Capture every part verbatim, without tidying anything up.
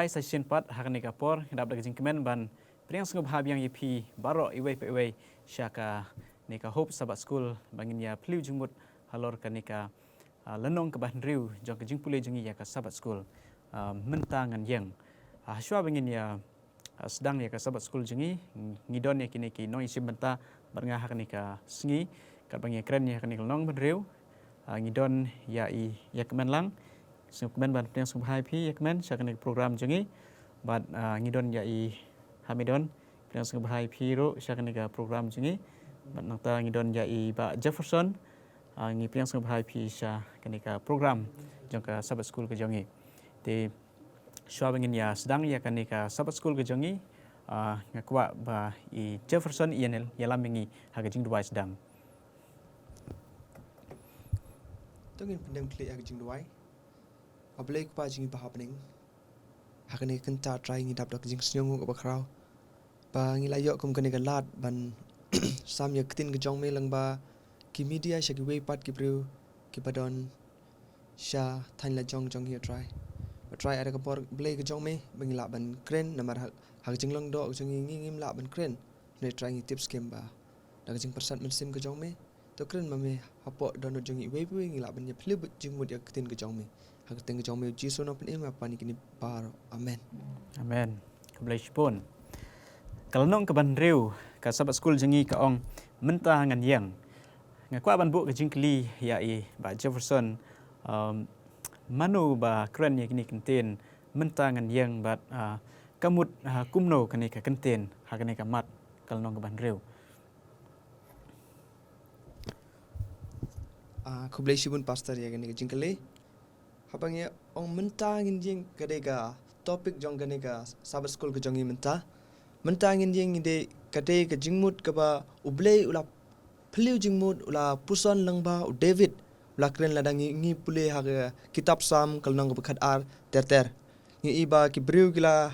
Ai sa shisien pat ha kane ka por, ngi dap da ka jingkmen ban pdiang sngewbha biang ïa phi baroh iwei pa iwei sha kane ka Hope Sabbath School ba ngin ïa phylliew jingmut halor kane ka, ah, lynnong kaba hynriew jong ka jingpule jong ngi ïa ka Sabbath School. Ah, mynta ngan ïeng. Ah, shuwa ba ngin ïa, ah, sdang ïa ka Sabbath School jong ngi, ngi don ïa kine ki nongïashim bynta bad nga ha kane ka sngi, katba ngi ïakren ïa kane ka lynnong ba hynriew. Ah, ngi don ïa i, ïa kmen lang. Sngewkmen ban pdiang sngewbha ïa phi ïa kmen sha kane ka program jong ngi. Bad, ah, ngi don ïa i Hamidon, pdiang sngewbha ïa phi ruh sha kane ka program jong ngi. Bad nangta ngi don ïa i Bah Jefferson, ah, ngi pdiang sngewbha ïa phi sha kane ka program jong ka Sabbath School ka jong ngi. Te shuwa ba ngin ïa sdang ïa kane ka Sabbath School ka jong ngi, ah, nga kwah ba i Jefferson i ïa ïalam ïa ngi ha ka jingduwai sdang. To ngin pyndem khlieh ha ka jingduwai. A Blei Kpa jong ngi ba ha bneng, ha kane ka kynta Trai ngi dap da ka jingsngewnguh kaba khraw ba ngi la ïoh kum kane ka lad ban sam ïa ka ktien ka jong me lyngba ki media sha kiwei pat ki briew kiba don sha thaiñ la jong jong ngi, Trai. Ba Trai, ai da ka bor Blei ka jong me ba ngi lah ban kren, namar ha, ha ka jinglong doh ka jong ngi ngi ngim lah ban kren. Hynrei Trai ngi tip skhem ba da ka jingpyrsad mynsiem ka jong me, to kren ma me hapoh dohnud jong ngi iwei pa iwei, ngi lah ban ïa phylliew jingmut ïa ka ktien ka jong me. Ha ka kyrteng ka jong me U Jisu ngan pynim, ngan pan ïa kine baroh. Amen. Amen. Khublei shibun. Ka lynnong kaba hynriew ka Sabbath School jong ngi ka ong, Mynta Ngan Ïeng. Nga kwah ban buh ka jingkylli ïa i Bah Jefferson, um, mano ba kren ïa kine ki kyntien Mynta Ngan Ïeng bad, ah, ka mut, ah, kumno kane ka kyntien ha kane ka mat ka lynnong kaba hynriew. Ah, khublei shibun Pastor ïa kane ka jingkylli. Haba ngi ong Mynta Ngin Ïeng, ka dei ka topic jong kane ka Sabbath School ka jong ngi mynta. Mynta Ngin Ïeng ngi dei, ka dei ka jingmut kaba U Blei u la phylliew jingmut, u la puson lyngba u David, u la kren lada ngi, ngi pule ha ka kitab Salm ka lynnong kaba khatar ter ter. Ngi i ba ki briew ki la,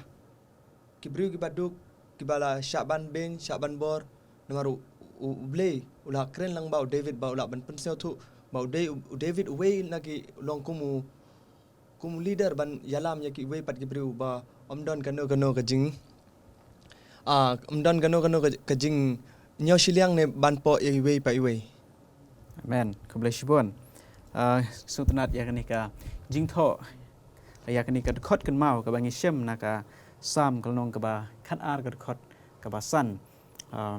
ki briew kiba duk, kiba la shah ban beiñ, shah ban bor, namar u, u, U Blei u la kren lyngba u David ba u lah ban pynsngewthuh ba u dei, u, u David uwei na ki long kum u, kum u leader ban ïalam ïa kiwei pat ki briew ba ym don kano kano ka jing, ah, ym don kano kano ka, ka jingñiew shiliang ne ban poh ïa iwei pa iwei. Amen. Khublei shibun. Ah, sngewtynnat ïa kane ka jingthoh, ïa kane ka dkhot kynmaw kaba ngi shem na ka Salm ka lynnong kaba khatar ka dkhot kaba san. Ah,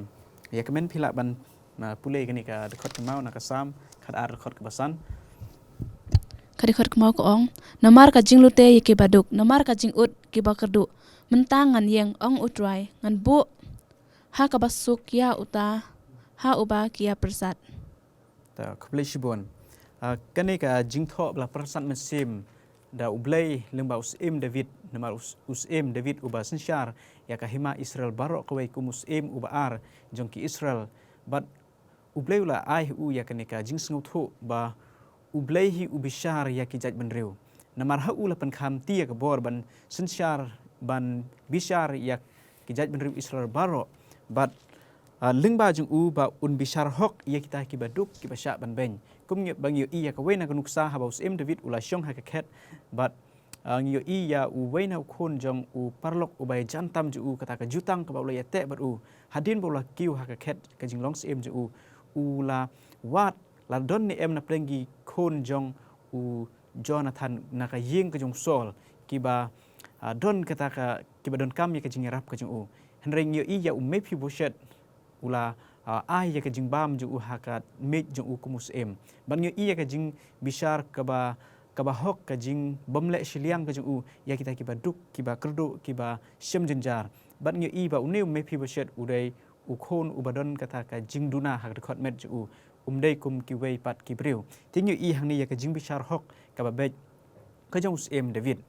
ïa kmen phi lah ban, ah, pule kane ka dkhot kynmaw na ka Salm khatar dkhot kaba san. Ka dkhot kynmaw ka ong, Namar ka jinglute ïa kiba duk, namar ka jingud kiba kyrduh, mynta ngan ïeng, ong U Trai, ngan buh ha kaba suk ïa uta ha uba ki ïa pyrsad. Ta, khublei shibun. Ah, kane ka jingthoh ba la pyrsad mynsiem da U Blei lyngba u syiem David, namar u s-, u syiem David uba synshar ïa ka hima Israel baroh kawei kum u syiem uba ar jong ki Israel. Bad U Blei u la ai ha u ïa kane ka jingsngewthuh ba U Blei hi u bishar ïa ki jaitbynriew. Namar ha u la pynkham ti ïa ka bor ban synshar, ban bishar ïa ki jaitbynriew Israel baroh. Bad, ah, lyngba jong u ba un bishar hok ïa kita kiba duk kiba shah ban beiñ. Kum ngi, ba ngi ïohi ïa kawei na ka nuksa haba u syiem David u la shong ha ka khet. Bad, ah, ngi ïohi ïa uwei na u khun jong u paralok uba ïajan tam jong u, kata ka jutang kaba u la ïateh bad u. Hadien ba u la kiew ha ka khet ka jinglong syiem jong u, u la wad la don ne em na pdeng ki khun jong u Jonathan na ka ïing ka jong u Saul, kiba, ah, don kata ka, kiba donkam ïa ka jingïarap ka jong u. Hynrei ngi ïohi ïa u Mephibosheth u la, ah, ai ïa ka jingbam jong u ha ka miej jong u kum u syiem. Bad ngi ïohi ïa ka jingbishar kaba, kaba hok, ka jingbymleh shiliang ka jong u ïa kita kiba duk, kiba kyrduh, kiba shem jynjar. Bad ngi ïohi ba une u Mephibosheth u dei u khun uba don kata ka jingduna ha ka dkhot met jong u, um dei kum kiwei pat ki briew. Te ngi ïohi hangne ïa ka jingbishar hok kaba beit ka jong u syiem David.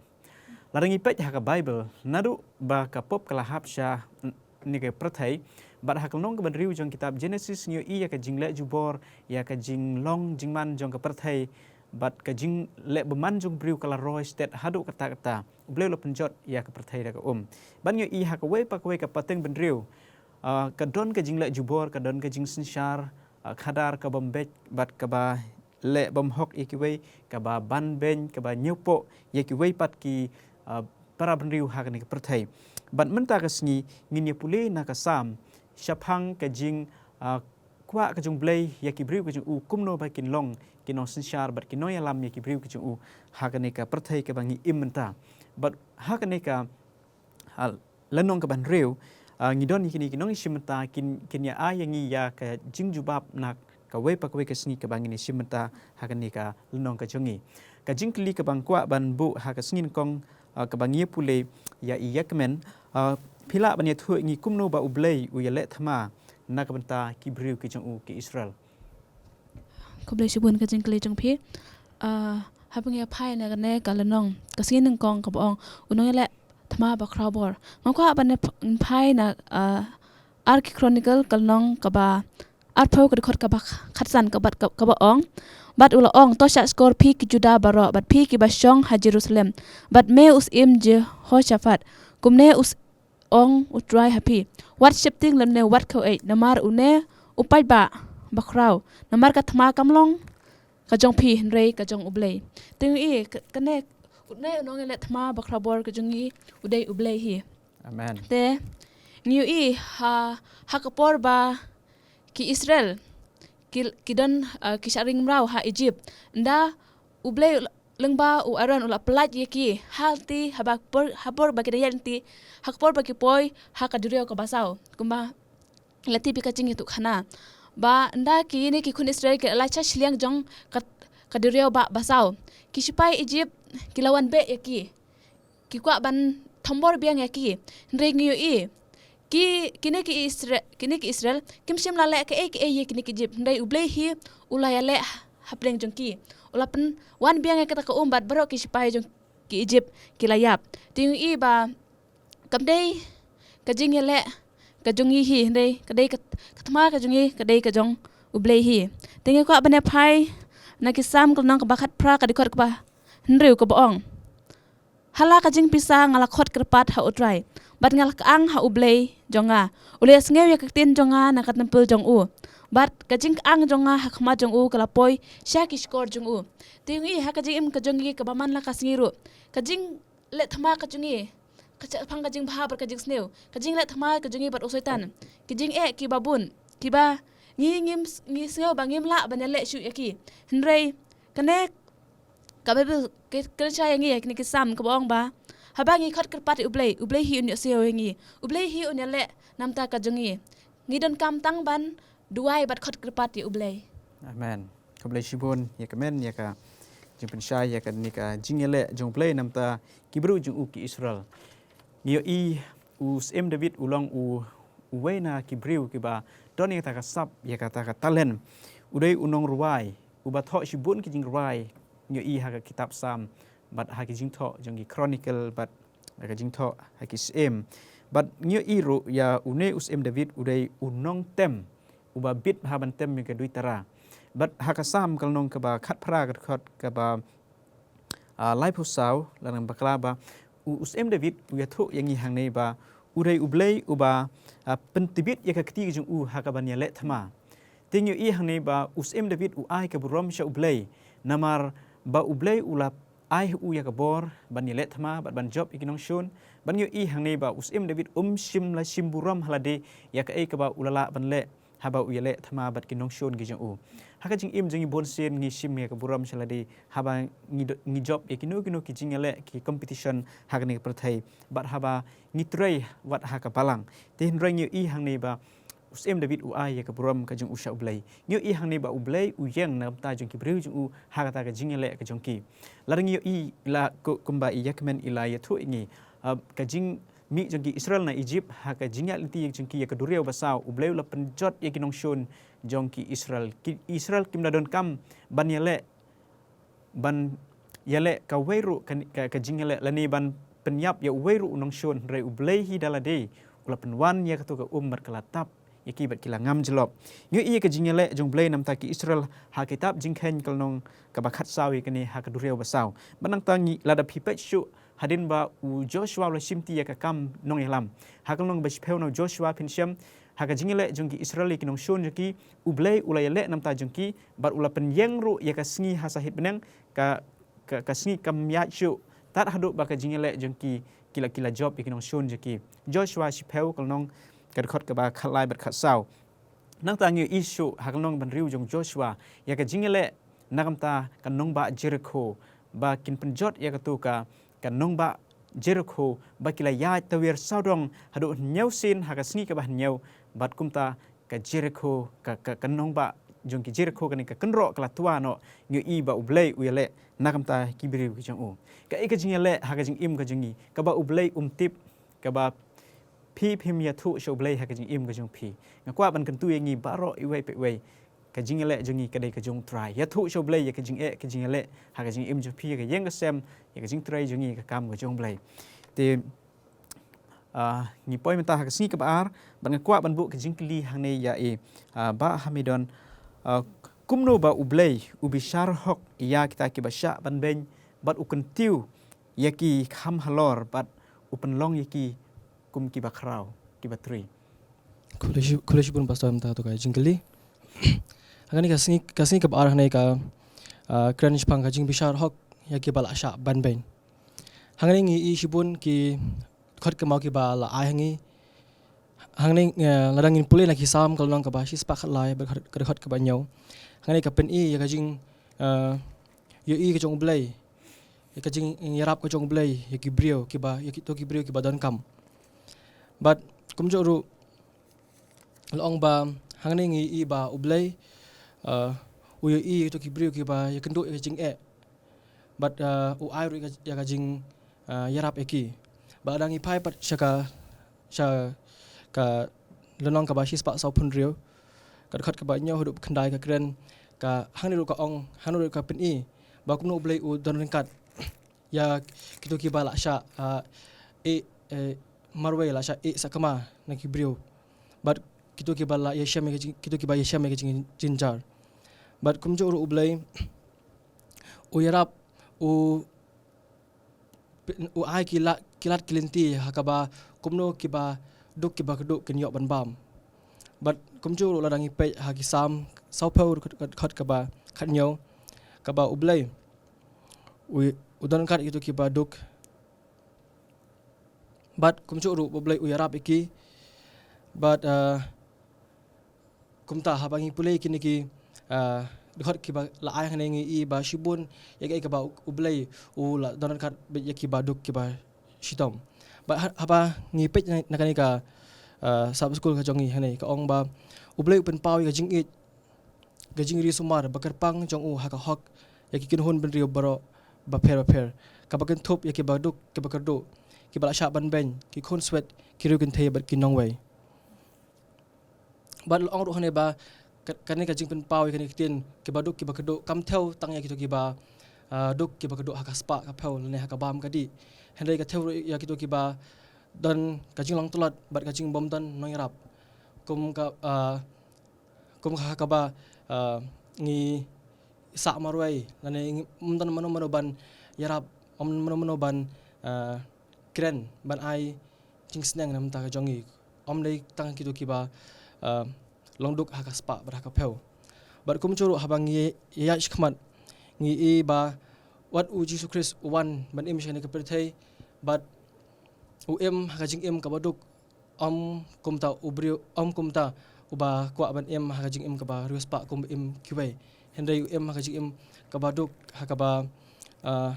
Lada ngi peit ha ka Baibl, naduh ba ka pop ka la hap sha n-, ne ka pyrthei, bad ha ka lynnong kaba hynriew jong kitab Genesis ngi ïohi ïa ka jingleh jubor, ïa ka jinglong jingman jong ka pyrthei, bad ka jingleh bymman jong u briew ka la roi stet haduh katta katta. U Blei u la pynjot ïa ka pyrthei da ka um. Bad ngi ïohi ha kawei pa kawei ka pateng bynriew, ah, ka don ka jingleh jubor, ka don ka jingsynshar, ah, khadar kabym beit, bad kaba leh bymhok ïa kiwei, kaba ban beiñ, kaba ñiewpoh ïa kiwei pat ki, ah, para bynriew ha kane ka pyrthei. Bad mynta ka sngi ngin ïa pule na ka Salm shaphang ka jing, ah, kwah ka jong U Blei ïa ki briew ka jong u, kumno ba kin long ki nongsynshar bad ki nongïalam ïa ki briew ka jong u ha kane ka pyrthei kaba ngi im mynta. Bad ha kane ka, ah, lynnong kaba hynriew, ah, ngi don ïa kine ki nongïashim bynta, kin, kin ïa ai ïa ngi ïa ka jingjubab na kawei pa kawei ka sngi kaba ngin ïashim bynta ha kane ka lynnong ka jong ngi. Ka jingkylli kaba nga kwah ban buh ha ka sngi nyngkong, ah, kaba ngi ïa pule ïa i ïa kmen, ah, phi lah ban ïathuh ïa ngi kumno ba U Blei u ïaleh thma na ka bynta ki briew ki jong u ki Israel? Khublei shibun ka jingkylli jong phi. Ah, haba ngi ïa phai na kane ka lynnong, ka sngi nyngkong kaba ong, u nongïaleh thma bakhraw bor, nga kwah ban ïa ph-, phai na, ah, Ar ki Chronicle ka lynnong kaba arphew, ka dkhot kaba khatsan, kaba, kaba ong: Bad u la ong, to shahshkor phi ki Juda baroh, bad phi kiba shong ha Jerusalem, bad me u syiem Jehoshaphat, kumne u s-, ong U Trai ha phi: Wat sheptieng lymne wat khaw-eit, namar une u paidbah bakhraw, namar ka thma kam long ka jong phi, hynrei ka jong U Blei. Te ngi ïohi, ka-, kane, une u nongïaleh thma bakhraw bor ka jong ngi u dei U Blei hi. Amen. Te ngi ïohi ha, ha ka por ba ki Israel ki, ki don, ah, ki shah ring mraw ha Egypt, ynda U Blei u la, lyngba u Aaron u la pyllait ïa ki, ha lynti haba por, ha por ba ki da ïaid lynti, ha ka por ba ki poi ha ka duriaw kaba saw, kumba la tip ïa ka jingïathuhkhana, ba ynda kine ki khun Israel ki la lait sha shiliang jong ka, ka duriaw ba, ba saw, ki shipai Egypt ki la wan beh ïa ki, ki kwah ban thombor biang ïa ki. Hynrei ngi ïohi, ki, kine ki Isra-, kine ki Israel kim shym la leh kaei kaei ïa kine ki Egypt, hynrei U Blei hi u la ïaleh ha, hapdeng jong ki. U la pynwan biang ïa kata ka um bad baroh ki shipai jong ki Egypt ki la ïap. Te ngi ïohi ba kam dei ka jingïaleh ka jong ngi hi, hynrei ka dei ka, ka thma ka jong ngi ka dei ka jong U Blei hi. Te ngi kwah ban ïa phai na ki Salm ka lynnong kaba khatphra, ka dkhot kaba hynriew, kaba ong: Ha la ka jingpisa nga la khot kyrpad ha U Trai, bad nga la kyang ha U Blei jong nga. U la ïasngew ïa ka ktien jong nga na ka templ jong u, bad ka jingkyang jong nga ha khmat jong u ka la poi sha ki shkor jong u. Te ngi ïohi ha ka jingim ka jong ngi kaba man la ka sngi ruh, ka jingleh thma ka jong ngi, ka shaphang ka jingbha bad ka jingsniew, ka jingleh thma ka jong ngi bad u Soitan, ki jingeh kiba bun, kiba ngi ngim s-, ngi sngew ba ngim lah ban ïaleh shuh ïa ki. Hynrei kane ka Baibl ka, ka kren shai ïa ngi ha kine ki Salm kaba ong ba haba ngi khot kyrpad ïa U Blei, U Blei hi un ïohsngew ïa ngi, U Blei hi un ïaleh na bynta ka jong ngi. Ngi donkam tang ban duwai bad khot kyrpad ïa U Blei. Amen. Khublei shibun ïa ka, men, ïa ka jingpynshai ïa kane ka jingïaleh jong U Blei na bynta ki briew jong u ki Israel. Ngi ïohi u Syiem David u long u, uwei na ki briew kiba don ïa kata ka sap, ïa kata ka talent. U dei u nongrwai uba thoh shibun ki jingrwai, ngi ïohi ha ka kitab Salm bad ha ki jingthoh jong ki Chronicle bad ha ka jingthoh ha ki Syiem. Bad ngi ïohi ruh ïa une u Syiem David u dei u nongtem uba bit bha ban tem ïa ka duitara. Bad ha ka Salm ka lynnong kaba khatphra, ka dkhot kaba, ah, laiphew saw, la nang bakla ba u, u Syiem David u ïathuh ïa ngi hangne ba u dei U Blei uba, ah, pyntbit ïa ka kti ka jong u ha kaban ïaleh thma. Te ngi ïohi hangne ba u Syiem David u ai ka burom sha U Blei, namar ba U Blei u la ai ha u ïa ka bor ban ïaleh thma bad ban jop ïa ki nongshun. Bad ngi ïohi hangne ba u Syiem David um shym la shim burom ha lade ïa kaei kaba u la lah ban leh haba u ïaleh thma bad ki nongshun ki jong u. Ha ka jingim jong ngi bunsien ngi shim ïa ka burom sha lade haba ngi do-, ngi jop ïa kino kino ki jingïaleh, ki competition ha kane ka pyrthei, bad haba ngi trei wat ha ka balang. Te hynrei ngi ïohi hangne ba u Syiem David u ai ïa ka burom ka jong u sha U Blei. Ngi ïohi hangne ba U Blei u ïeng na ka bynta jong ki briew jong u ha kata ka jingïaleh ka jong ki. Lada ngi ïohi la ku-, kumba i ïa kmen i la ïathuh ïa ngi, ah, ka jingmih jong ki Israel na Egypt, ha ka jingïaid lynti jong ki ïa ka duriaw basaw, U Blei u la pynjot ïa ki nongshun jong ki Israel. Ki Israel kim da donkam ban ïaleh, ban ïaleh kawei ruh ka, ka, ka jingïaleh lane ban pynïap ïa uwei ruh u nongshun, hynrei U Blei hi da lade u la pynwan ïa kato ka um bad ka la tap ïa ki bad ki la ngam jyllop. Ngi ïohi ïa ka jingïaleh jong U Blei na bynta ki Israel ha kitab Jingkheiñ ka lynnong kaba khatsaw ïa kane ha ka duriaw basaw. Bad nangta ngi, lada phi peit shuh hadien ba u Joshua u la shimti ïa ka kam nongïalam, ha ka lynnong ba shiphew na u Joshua phin shem, ha ka jingïaleh jong ki Israel ïa ki nongshun jong ki, U Blei u la ïaleh na bynta jong ki bad u la pynïeng ruh ïa ka sngi ha sahit bneng, ka, ka, ka sngi kam ïaid shuh tad haduh ba ka jingïaleh jong ki ki la ki la jop ïa ki nongshun jong ki. Joshua shiphew ka lynnong ka dkhot kaba khatlai bad khatsaw. Nangta ngi ïohi shuh ha ka lynnong ba hynriew jong Joshua ïa ka jingïaleh na ka bynta ka nongbah Jerikho ba kin pynjot ïa kato ka ka nongbah Jerikho ba ki la ïaid tawiar sawdong haduh hynñiew sien ha ka sngi kaba hynñiew, bad kumta ka Jerikho, ka, ka, ka nongbah jong ki Jerikho, kane ka kynroh ka la twa noh. Ngi ïohi ba U Blei u ïaleh na ka bynta ki briew ki jong u. Kaei ka jingïaleh ha ka jingim ka jong ngi kaba U Blei um tip, kaba phi phim ïathuh sha U Blei ha ka jingim ka jong phi? Nga kwah ban kyntu ïa ngi baroh iwei pa iwei, ka jingïaleh jong ngi ka dei ka jong U Trai. Ïathuh sha U Blei ïa ka jingeh, ka jingïaleh ha ka jingim jong phi, ïa ka ïing ka sem, ïa ka jingtrei jong ngi, ïa ka kam ka jong U Blei. Te, ah, ngi poi mynta ha ka sngi kaba ar, bad nga kwah ban buh ka jingkylli hangne ïa i, ah, Bah Hamidon, ah, kumno ba U Blei u bishar hok ïa kita kiba shah ban beiñ, bad u kyntiew ïa ki kham halor, bad u pynlong ïa ki kum kiba khraw, kiba trei. Khublei shi-, khublei shibun Pastor mynta kato ka jingkylli. Hangne ka sngi, ka sngi kaba ar hangne ka, ah, kren shaphang ka jingbishar hok ïa kiba la shah ban beiñ. Hangne ngi ïohi shibun ki dkhot kamai kiba la ai ha ngi. Hangne, eh, lada ngin pule na ki Salm ka lynnong kaba shispah khatlai bad ka dkhot kaba hynñiew. Hangne ka pyni ïa ka jing, eh, ïohi ka jong U Blei, ïa ka jingïarap ka jong U Blei ïa ki briew kiba, ïa kito ki briew kiba donkam. Bad kumjuh ruh la ong ba hangne ngi ïohi ba U Blei, eh, u ïohi ïa kito ki briew kiba ïakynduh ïa ka jingeh. Bad, eh, u ai ruh ïa ka, ïa ka jing, eh, ïarap ïa ki. Bad lada ngi phai pat sha ka, sha ka lynnong kaba shispah sawphew hynriew, ka dkhot kaba hynñiew haduh khyndai ka kren, ka hangne ruh ka ong, hangne ruh ka pyni ba kumno U Blei u don ryngkat ïa kito kiba la shah, ah, eh, eh, marwei, la shah eh sakma na ki briew. Bad kito kiba la ïashem ïa ka jing-, kito kiba ïashem ïa ka jing-, jingjynjar. Bad kumjuh ruh U Blei u ïarap, u, u ai ki la-, ki lad ki lynti ha kaba kumno kiba duk kiba kyrduh kin ïoh ban bam. Bad kumjuh ruh lada ngi peit ha ki Salm sawphew dkhot, dkhot kaba khathynñiew, kaba U Blei u, u don ryngkat ïa kito kiba duk. Bad kumjuh ruh U Blei u ïarap ïa ki. Bad, eh, kumta haba ngi pule ïa kine ki, eh, dkhot kiba la ai hangne ngi ïohi ba shibun ïa kaei kaba U, U Blei u la don ryngkat bad ïa kiba duk kiba shitom. Bad ha-, haba ngi peit na, na kane ka, eh, Sabbath School ka jong ngi hangne ka ong ba U Blei u pynpaw ïa ka jingïeit, ka jingri sumar ba kyrpang jong u ha ka hok ïa ki kynhun bynriew baroh bapher bapher, kaba kynthup ïa kiba duk kiba kyrduh, kiba la shah ban beiñ, ki khun swet, ki riewkynthei bad ki nongwei. Bad la ong ruh hangne ba ka-, kane ka jingpynpaw ïa kane ka ktien kiba duk kiba kyrduh kam thew tang ïa kito kiba, ah, duk kiba kyrduh ha ka spah ka phew lane ha ka bam ka dih. Hynrei ka thew ruh ïa kito kiba don ka jinglong tlot bad ka jingbym don nongïarap. Kum ka, ah, kum ka ha kaba, ah, ngi sah marwei lane ngi, ym don mano mano ban ïarap, ym don mano mano ban, ah, kren ban ai jingsneng na bynta ka jong ngi. Ym dei tang kito kiba, ah, long duk ha ka spah bad ha ka phew. Bad kumjuh ruh haba ngi ïaid shakhmat ngi ïohi ba wat U Jisu Khrist u wan ban im sha kane ka pyrthei bad u im ha ka jingim kaba duk, ym kumta u briew, ym kumta uba kwah ban im ha ka jingim kaba riewspah kumba im kiwei. Hynrei u im ha ka jingim kaba duk, ha kaba, ah,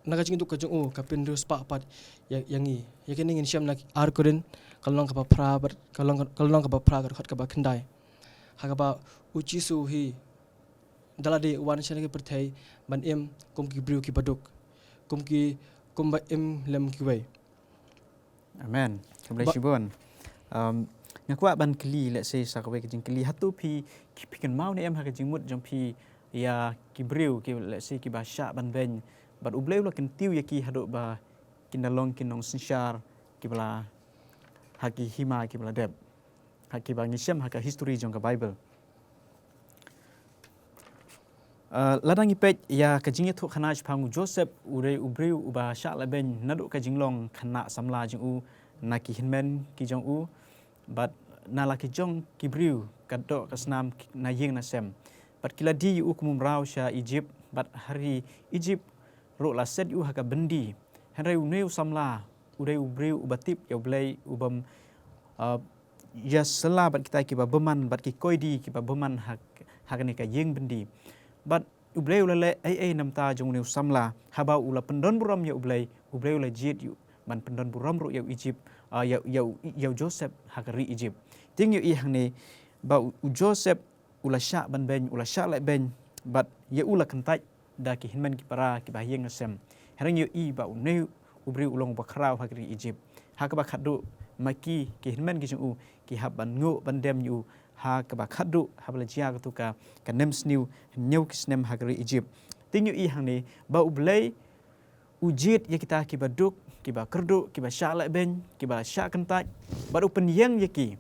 na ka jingduk ka jong u ka pynriewspah pat ïa, ïa ngi. Ïa kane ngin shem na Ar Korinth ka lynnong kaba phra bad, ka lynnong, ka lynnong kaba phra ka dkhot kaba khyndai. Ha kaba U Jisu hi da lade u wan sha kane ka pyrthei ban im kum ki briew kiba duk, kum ki, kumba im lem kiwei. Amen. Khublei shibun. Um, nga kwah ban kylli, let's say, sa kawei ka jingkylli. Hato phi, ki, phi kynmaw ne em ha ka jingmut jong phi ïa ki briew ki, let's say, kiba shah ban beiñ, bad U Blei u la kyntiew ïa ki haduh ba kin da long ki nongsynshar kiba la ha ki hima kiba la dep, ha kiba ngi shem ha ka history jong ka Bible. Uh, lada ngi peit ïa ka jingïathuhkhana shaphang u Joseph, u dei u briew uba shah la beiñ naduh ka jinglong khynnah samla jong u na ki hynmen ki jong u, bad na la ki jong ki briew ka doh ka snam na ïing na sem. Bad ki la die ïa u kum u mraw sha Egypt, bad ha ri Egypt ruh la set ïa u ha ka byndi. Hynrei une u samla u dei u briew uba tip ïa U Blei, u bym, uh, ïa sala bad kita kiba bymman, bad ki koidi kiba bymman ha, ha kane ka ïing byndi. Bad U Blei u la leh ei ei namar jong une u samla, haba u la pyndon burom ïa U Blei, U Blei u la jied ïa u ban pyndon burom ruh ïa u Egypt, uh, ïa, ïa, ïa u Joseph ha ka ri Egypt. Te ngi ïohi hangne ba u, u Joseph u la shah ban beiñ, u la shah leh beiñ, bad ïa u la kyntait da ki hynmen ki para kiba ha ïing ha sem. Hynrei ngi ïohi ba une u briew u long uba khraw ha ka ri Egypt. Ha kaba khatduh ma ki, ki hynmen ki jong u ki hap ban nguh ban dem ïa u. Ha kaba khatduh haba la jia katu ka, ka nemsniew hynñiew ki snem ha ka ri Egypt. Te ngi ïohi hangne ba U Blei u jied ïa kita kiba duk, kiba kyrduh, kiba shah leh beiñ, kiba shah kyntait, bad u pynïeng ïa ki.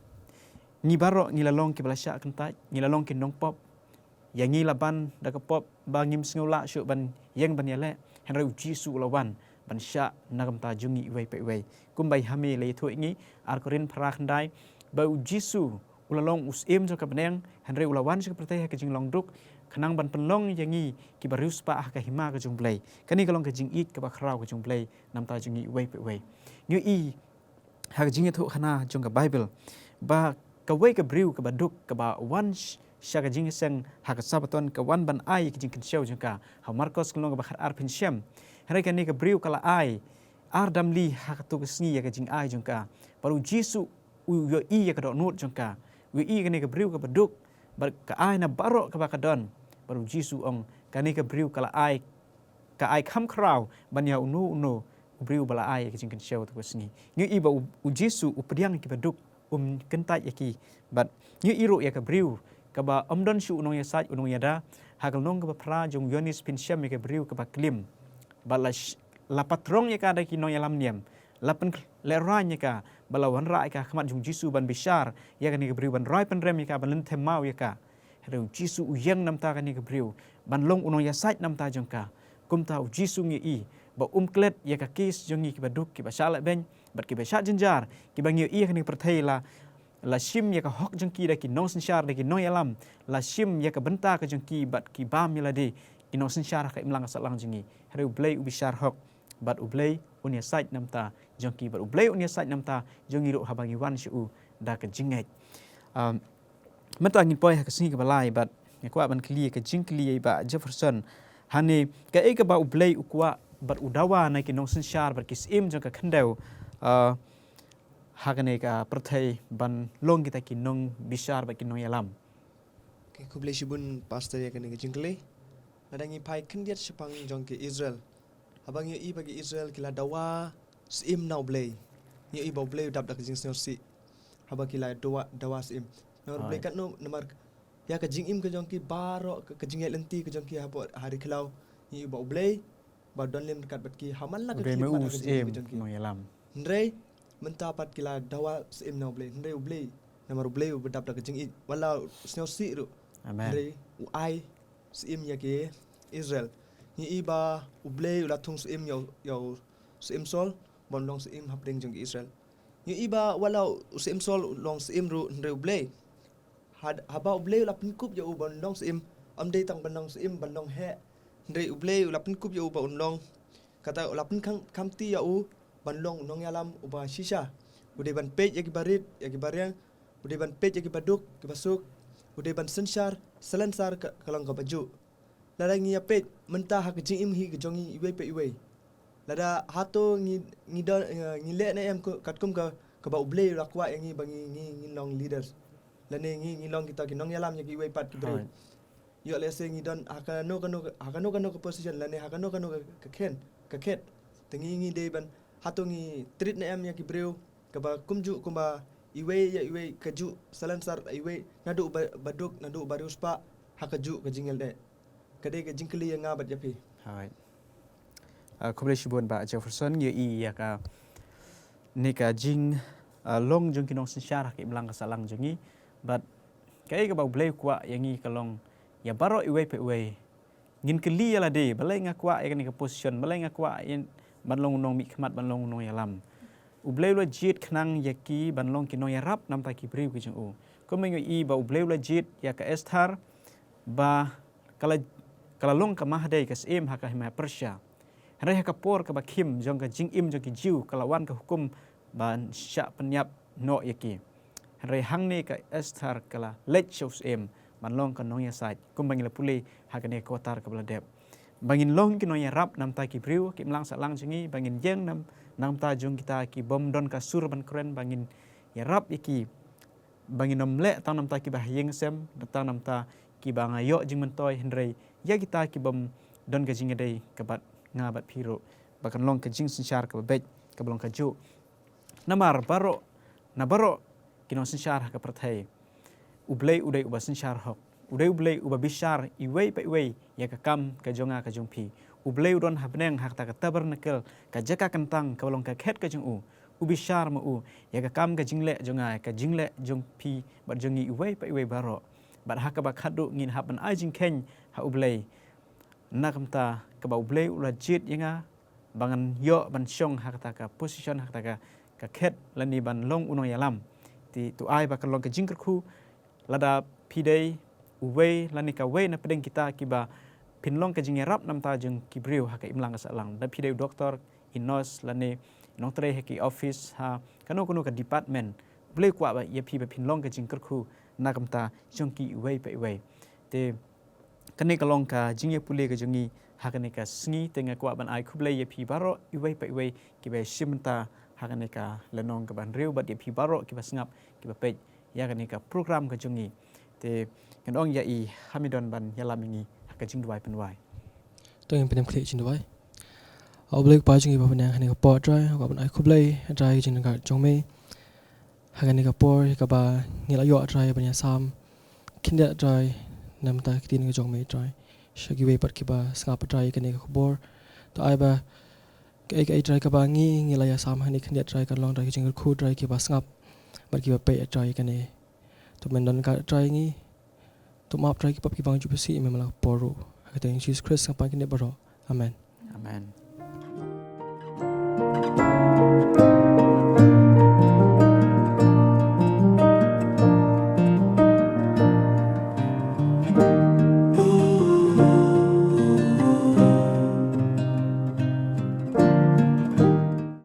Ngi baroh ngi la long kiba la shah kyntait, ngi la long ki nongpop. Ïa ngi la ban da ka pop ba ngim sngew lah shuh ban ïeng ban ïaleh. Hynrei U Jisu u la wan ban shah na ka bynta jong ngi iwei pa iwei. Kumba i Hami la ïathuh ïa ngi, Ar Korinth phra khyndai, ba U Jisu u la long u Syiem jong ka bneng, hynrei u la wan sha ka pyrthei ha ka jinglong duk, khnang ban pynlong ïa ngi kiba riewspah ha ka hima ka jong U Blei. Kane ka long ka jingïeit kaba khraw ka jong U Blei namar jong ngi iwei pa iwei. Ngi ïohi ha ka jingïathuhkhana jong ka Baibl ba kawei ka briew kaba duk kaba wan sh-, sha ka jingïaseng ha ka Sabbaton, ka wan ban ai ïa ka jingkynshew jong ka. Ha Markos ka lynnong kaba khatar phin shem. Hynrei kane ka briew ka la ai ar damli ha katto ka sngi ïa ka jingai jong ka. Bad U Jisu u ïohi ïa ka dohnud jong ka. U ïohi ïa kane ka briew kaba duk, bad ka ai na baroh kaba ka don. Bad U Jisu u ong, kane ka briew ka la ai, ka ai kham khraw ban ïa uno uno u briew ba la ai ïa ka jingkynshew katto ka sngi. Ngi ïohi ba U, U Jisu u pdiang ïa kiba duk, um kyntait ïa ki. Bad ngi ïohi ruh ïa ka briew kaba ym don shuh u nongïasaid u nongïada. Ha ka lynnong kaba phra jong u Ïoannis phin shem ïa ka briew kaba klim. Bad la sh-, la patrong ïa ka da ki nongïalam niam. La pynlehraiñ ïa ka, bad la wanrah ïa ka ha khmat jong U Jisu ban bishar ïa kane ka briew, ban rai pynrem ïa ka, ban lynthem maw ïa ka. Hynrei U Jisu u ïeng namar kane ka briew, ban long u nongïasaid namar jong ka. Kumta U Jisu ngi ïohi ba um klet ïa ka case jong ngi kiba duk, kiba shah leh beiñ, bad kiba shah jynjar, kiba ngi ïohi ha kane ka pyrthei la, la shim ïa ka hok jong ki da ki nongsynshar, da ki nongïalam, la shim ïa ka bynta ka jong ki bad ki bam ïa lade, ki nongsynshar ha ka imlang ka sahlang jong ngi. Hynrei U Blei u bishar hok, bad U Blei un ïasaid namar jong ki, bad U Blei un ïasaid namar jong ngi ruh haba ngi wan sha u da ka jingngeit. Um, mynta ngin poi ha ka sngi kaba lai, bad nga kwah ban kylli ka jingkylli ïa i Bah Jefferson. Hangne, kaei kaba U Blei u kwah bad u dawa na ki nongsynshar bad ki syiem jong ka khyndew, uh, ha kane ka pyrthei ban long kita ki nongbishar bad ki nongïalam. Okay, khublei shibun Pastor ïa kane ka jingkylli. Lada ngi phai khyndiat shaphang jong ki Israel. Haba ngi ïohi ba ki Israel ki la dawa syiem na U Blei. Ngi ïohi ba U Blei u dap da ka jingsngewsih. Haba ki la dawa, dawa syiem. Namar U Blei katno, namar ïa ka jingim ka jong ki baroh, ka, ka jingïaid lynti ka jong ki hapoh ha ri khlaw. Ngi ïohi ba U Blei ba don lem ryngkat bad ki, ha man la ka khyllipmat ha ka jingim ka jong ki. Hynrei mynta pat ki la dawa syiem na U Blei. Hynrei U Blei, namar U Blei uba dap da ka jingïeit, wat la u sngewsih ruh. Hynrei u ai syiem ïa ki Israel. Ngi ïohi ba U Blei u la thung syiem ïa u, ïa u syiem Saul ban long syiem hapdeng jong ki Israel. Ngi ïohi ba wat la u syiem Saul u long syiem ruh, hynrei U Blei, had-, haba U Blei u la pynkup ïa u ban long syiem, ym dei tang ban long syiem, ban long heh. Hynrei U Blei u la pynkup ïa u ba un long, kata u la pynkham, khamti ïa u ban long u nongïalam uba shisha. U dei ban peit ïa kiba rit, ïa kiba riang. U dei ban peit ïa kiba duk, kiba suk. U dei ban synshar, salonsar ka, ka long kaba juh. Lada ngi ïa peit mynta ha ka jingim hi ka jong ngi iwei pa iwei. Lada hato ngi, ngi don, eh, ngi leh ne em ko-, katkum ka, kaba U Blei u la kwah ïa ngi ba ngi, ngi, ngi long leaders. Lane ngi, ngi long kita ki nongïalam ïa kiwei pat ki briew. Ïoh lehse ngi don ha kano kano, ha kano kano ka position lane ha kano kano ka, ka khein, ka khet. Te ngi, ngi dei ban, hato ngi treat ne em ïa ki briew kaba kumjuh kumba iwei ïa iwei, kajuh salonsar iwei, naduh ba, ba duk, naduh ba riewspah, ha kajuh ka jingïaleh. Ka dei ka jingkylli ïa nga bad ïa phi. Alright. Ah, khublei shibun Bah Jefferson, ngi ïohi ïa kane ka jing, ah, long jong ki nongsynshar ha ka imlang ka sahlang jong ngi. Bad kaei kaba U Blei u kwah ïa ngi ka long ïa baroh iwei pa iwei. Ngin kylli ïa lade, balei nga kwah ïa kane ka position, balei nga kwah ïa ban long u nongmihkhmat, ban long u nongïalam. U Blei u la jied khnang ïa ki ban long ki nongïarap namar ki briew ki jong u. Kumba ngi ïohi ba U Blei u la jied ïa ka Esther ba ka la, ka la long ka Mahadei, ka syiem ha ka hima Persia. Hynrei ha ka por kaba khim jong ka jingim jong ki Jiw ka la wan ka hukum ban shah pynïap noh ïa ki. Hynrei hangne ka Esther ka la leit sha u syiem ban long ka nongïasaid, kumba ngi la pule ha kane ka quarter kaba la dep. Ba ngin long ki nongïarap namta ki briew ki imlang sahlang jong ngi, ba ngin ïeng nam namta jong kita ki bym don ka sur ban kren, ba ngin ïarap ïa ki, ba ngin ym leh tang namta kiba ha ïing sem, tang namta kiba nga ïoh jingmyntoi, hynrei ïa kita ki bym don ka jingïadei ka bad nga bad phi ruh, ba kan long ka jingsynshar kaba beit, kaba long kajuh. Namar baroh, na baroh ki nongsynshar ha ka pyrthei, U Blei u dei uba synshar hok. U dei U Blei uba bishar iwei pa iwei ïa ka kam ka jong nga ka jong phi. U Blei u don ha bneng ha kata ka tabernacle, ka jaka kyntang kaba long ka khet ka jong u. U bishar ma u ïa ka kam ka jingleh jong nga, ka jingleh jong phi bad jong ngi iwei pa iwei baroh. Bad ha kaba khatduh ngin hap ban ai jingkheiñ ha U Blei. Na ka bynta kaba U Blei u la jied ïa nga ba ngan ïoh ban shong ha kata ka position, ha kata ka, ka khet lane ban long u nongïalam. Te to ai ba kan long ka jingkyrkhu lada phi dei uwei lane kawei na pdeng kita kiba pynlong ka jingïarap namta jong ki briew ha ka imlang ka sahlang. Lada phi dei u doktor, i nurse lane nongtrei ha ki office, ha kano kano ka department, U Blei u kwah ba ïa phi ba pynlong ka jingkyrkhu na ka bynta jong ki iwei pa iwei. Te kane ka long ka jingïapule ka jong ngi ha kane ka sngi, te nga kwah ban ai khublei ïa phi baroh iwei pa iwei kiba ïashim bynta ha kane ka lynnong kaba hynriew, bad ïa phi baroh kiba sngap, kiba peit ïa kane ka program ka jong ngi. Te ngan ong ïa i Hamidon ban ïalam ïa ngi ha ka jingduwai pynduwai. To ngin pyndem khlieh jingduwai. A U Blei Kpa jong ngi ba ha bneng, ha kane ka por Trai nga kwah ban ai khublei Trai ka jingdon ka jong me. Ha kane ka por kaba ngi la ïoh Trai ban ïasam khyndiat Trai namar ka ktien ka jong me Trai. Sha kiwei pat kiba sngap Trai kane ka khubor, to ai ba kaei kaei Trai kaba ngi, ngi la ïasam hangne khyndiat Trai kan long Trai ka jingkyrkhu Trai kiba sngap bad kiba peit Trai kane. To men don ka Trai ngi. To map Trai ki pap kiba ngi ju pynsi ïa me man la ka por ruh. Ha ka kyrteng Jesus Christ nga pan kane baroh. Amen. Amen.